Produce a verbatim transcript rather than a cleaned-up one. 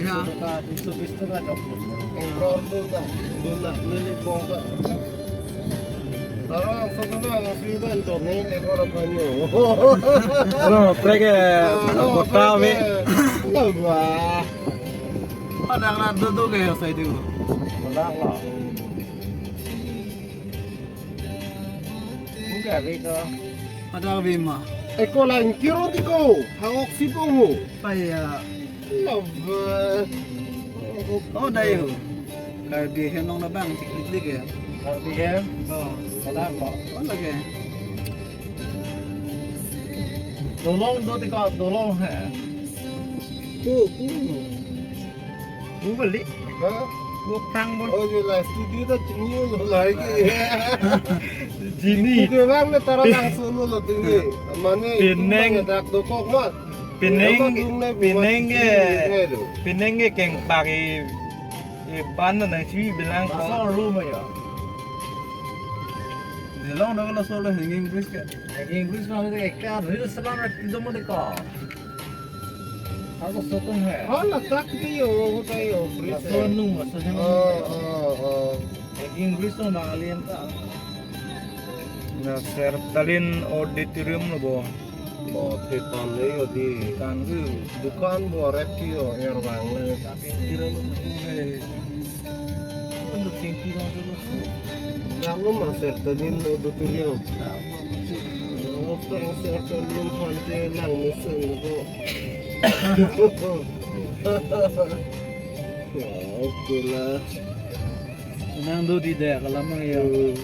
Ya. Taro ang soto na ang free ban to ni le ko ra panyo. Ano, prege, ano, kota prege. Wah. Padang na do do kayo sa itu. Padang na. Buka beko. Ada bima. Eko lang kiro tiko. Hawak sipong ho. Paya. Love. Oh, dayo. Karbi hem nong nabang, sikit-sikit ya. Karbi hem? Oh. Kenapa? Oh, lagi. Dolong do tiko, dolong he. Tu, tu. Bu beli. Hah? Bu pang bon. Oh, jelas. Studio ta chini lo lagi. Chini. Oke, bang, na tara langsung lo tinggi. Mane, Pineng. Dak dokok, mas. Pineng, Emang dung na buat Pineng chini, ke, eh, lo. Pineng ke kengpak i, i ban na nang chui bilang ko. Masa room ya? Delong dong lo solo hanging bridge ke. Hanging bridge na de ekta reel selam rak tido mo de ko. Ako sotong hai. Oh, latak di yo, ho tayo, bridge. Laso nung, laso nung. Oh, oh, oh. Hanging bridge to Bangali anta. Na Sertalin Auditorium lo bo. Bo thetan le yo di. Tan ke. Dukan bo rep ki yo, er bang le. Tapi tira lo tu le. Ano tingki na tu lo. Nang lo ma Sertalin Auditorium. Oh, tang Sertalin Phante lang mesen ko. Oke lah. Nang do di de kalam ya. Hmm.